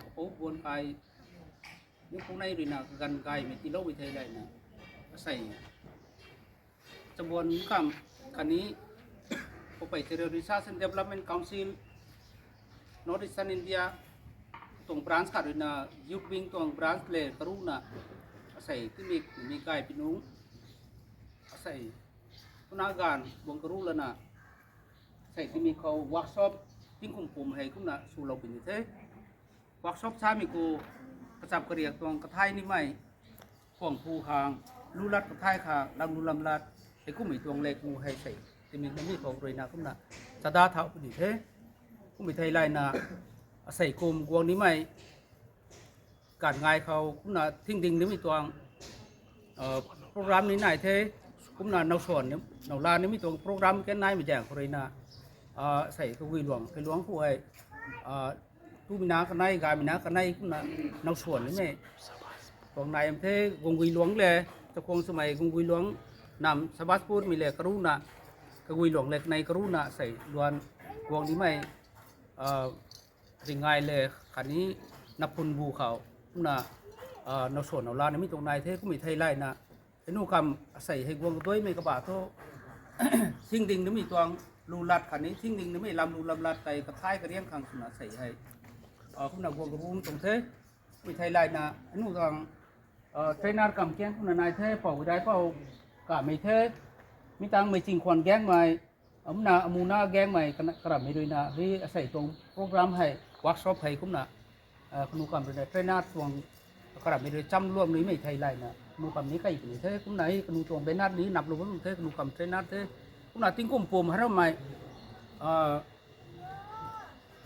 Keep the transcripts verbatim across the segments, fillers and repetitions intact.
kapou buan kai, nunc pung nei ruina kaganv gaymei tiiloumei thei layna, asei chabuan kam khatni Poupei Chariu Research and Development Council, North Eastern India tuang branch khat ruina, Youth Wing tuang branch le karuna, asei timik mi gay pinung, asei tuna ganv buang karu lana, asei timik khou workshop tingkum pum hei kumna swlou puni the. Workshop samei khou kachap kariak tuang kathai nimei, kuang pu khang, lu lat kathai khang, lam lu lam lat, hei kummei tuang le ku hei sei, timik nami khou ruina kumna chada thau puni the. Kummei thei layna, asei kum guang nimei, ganv ngai khou kumna thingding nimei tuang, program ni nai the, kumna nowsuan, nowla nimei tuang program kan naimei zaeng khou ruina, asei kagui luang, kailuang khou hei, tumei na kanei, gamei na kanei kumna nowsuan nimei tuang nai am the, Gunggui luang le, Chakhwang swmei Gunggui luang nam Sabaspur mei le karuna, kagui luang le kanei karuna sei luan guang nimei, ringngai le khatni naphun bu khou kumna, nowsuan nowla nimei tuang nai the, kummei thei layna, anu kam asei hei guang kaduaimei kaba thu, thingding nimei tuang lu lat khatni thingding nimei lam lu lam lat tei kathai kariang khang swna asei hei, kumna guang karum tuang the. Kummei thei layna, anu tuang trainer kam kiang kumna nai the, pou dai pou kamei the, mi tangmei chingkhwan gaengmei, amna amuna gaengmei karammei ruina hei asei tuang program hei, workshop hei kumna, kanu kam ruina trainer tuang karammei rui cham luam nimei thei layna, kanu kam ni kai puni the, kumna hei kanu tuang banner ni naplou bam the, kanu kam trainer the, kumna tingkum pum haramei,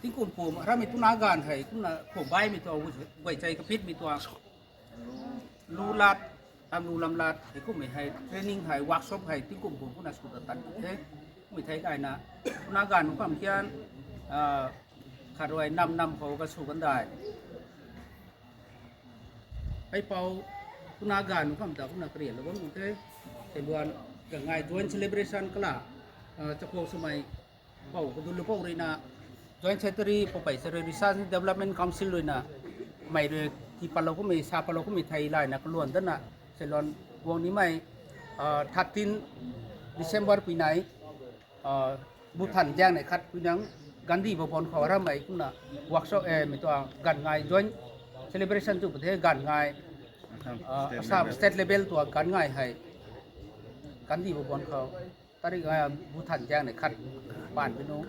tingkum pum haramei tuna ganv hei kumna khou baimei tuang, guay chei kapitmei tuang, lu lat, lam lu lam lat hei kummei hei training hei, workshop hei tingkum pum kumna sw ta tan the. Kummei thei layna, tuna ganv nunc kam kian, khat ruai nam nam khou kasw kan dai, hei pou, tuna ganv nunc kam ta kumna karianlou bam nunc the. Kailuan, ganv ngai joint celebration kala, Chakhwang swmei pou kadunlou pou ruina, Joint Secretary Poupei Chariu Research Development Council ruina, mei rui tipatlou kummei, sa patlou kummei thei layna kaluan dana, seiluan guang nimei, thirteen December pui nai, Bhutan zaeng nei khat pui nang, Gandhi Bhavan khou haramei kumna, workshop, mei tuang ganv ngai joint celebration tu pa the, ganv ngai, Assam state level tuang ganv ngai hei, Gandhi Bhavan khou, tarik, Bhutan zaeng nei khat, paan pui nung,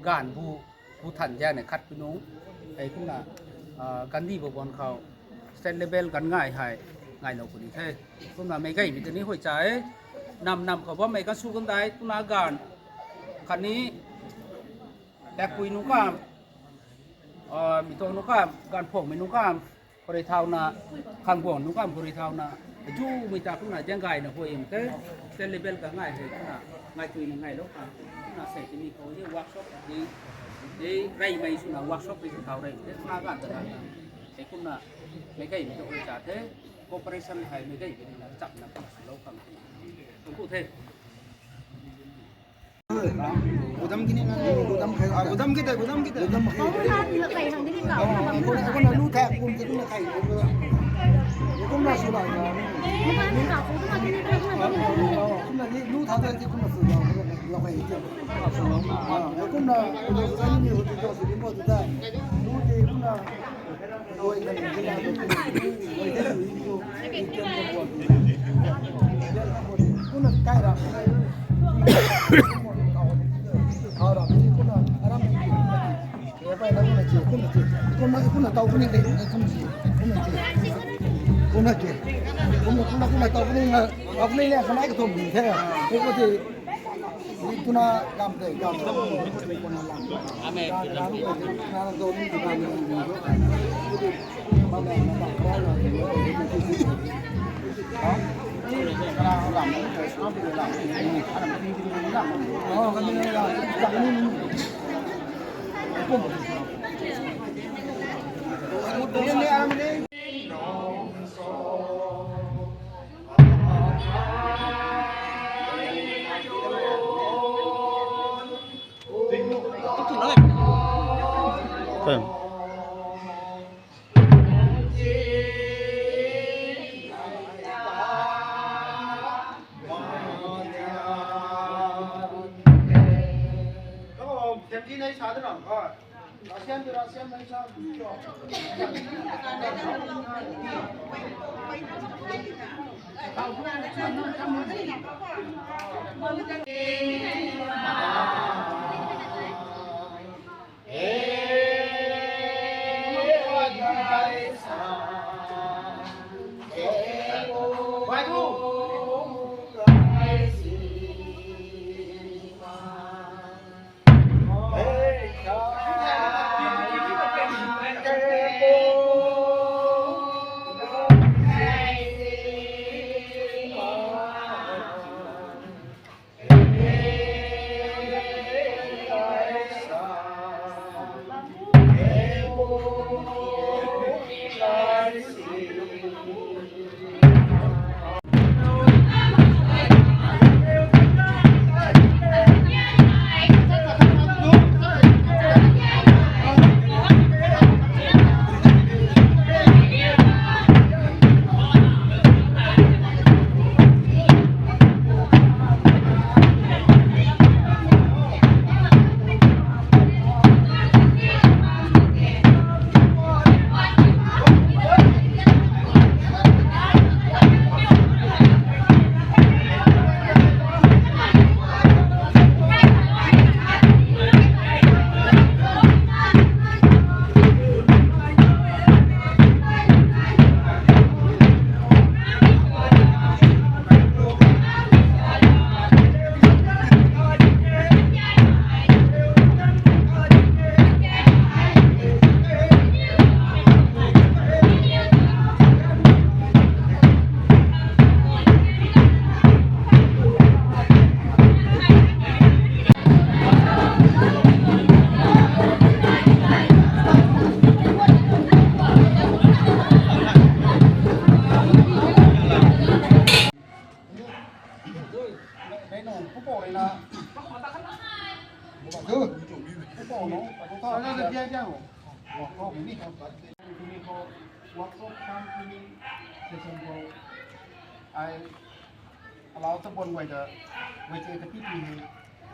ganv bu, Bhutan zaeng nei khat pui nung, hei kumna, Gandhi Bhavan khou, state level ganv ngai hei, ngailou puni the. Kumna meic gaymei tei ni huay cha e, nam nam khou bammei kan sw kan dai, tuna ganv, khatni, Takpui nunc kam, mei tuang nunc kam, ganv phungmei nunc kam, khou rui thauna, khang guang nunc kam khou rui thauna, azumei ta kumna zaeng gayna huay am the, state level ganv ngai hei kumna, ngai tuina ngailou khang, kumna sei tini khou e workshop, e, reymei swna workshop hei thau rey the, kumna ganv ta ganv, hei kumna, meic gaymei ta huay cha the, cooperation hei meic gaymei ruina chapna kumna swlou khang, kum ku the. Gudam kini na, gudam khai, gudam kite, gudam kite. Gudam khai. Kau na lu thak kum kiti na khai. Kum na sula. Kum na lu thak thak kum na sula. Lau khai kiti. Kum na lu khai ni ho ti to suli mo tu ta. Lu ti kum na. Amen. Siam ji nei sa de ram kha. Rasiam tu rasiam nei sa. Workshop tham tuni session khou ai alau ta bon guay ta guay che ta pi pi he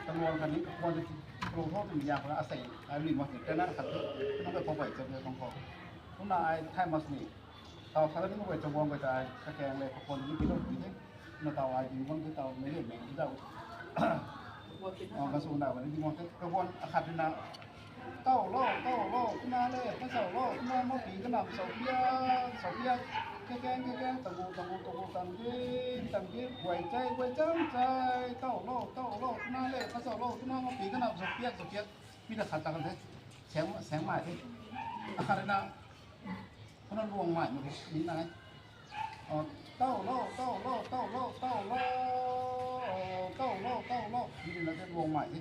ta luang kani ka kuan ta ti pro tho tumi ya kha asei ai lui ma te na khat tu nung ka pau bai cham le kong ko. Kumna ai thai mas ni tau kha nung guay cham guang guay ta ai ka keng le ka kuan ni pi lo pi the. Na tau ai ding guang te tau me le me dau. Ka su na guay ding guang te ka kuan akhat na Tau lo, tau lo, kumna le, kha sau lo, kumna mo pi kanam sau piak, sau piak, kakeng, kakeng, tagu, tagu, tagu, tang di, tang di, guay chai, guay chang chai, tau lo, tau lo, kumna le, kha sau lo, kumna mo pi kanam sau piak, sau piak, mi ta khat ta kan the, seng, seng mai the, akhat na, kumna luang mai mo ni nai. Tau lo, tau lo, tau lo, tau lo, tau lo, tau lo. Mi na te luang mai the.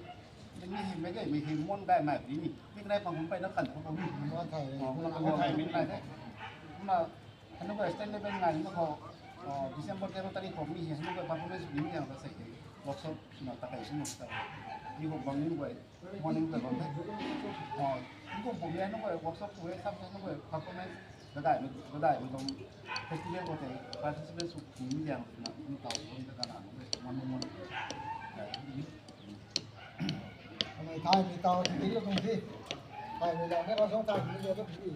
Mi hei, mi hei, mi hei mon dai mai di ni. Mi kanai pang hum pai na kan ko mi. Kumna kan thai mi nai the. Kumna hanu ko state level ngai ni ko. December ten tarik ko mi hei hanu ko performance bi mi yang ta sei. Workshop suna ta kai suna ta. Ni ko bang ni ko. Morning ko bam the. Ni ko bam ya nunc ko workshop ko sab nunc ko performance gadai nunc, gadai nunc bam festival ko te participate sw ni yang na ni tau ni ta na nunc ko morning morning. Thai mi tau ti lo tung si. Thai mi la ne ra song thai mi lo tung si.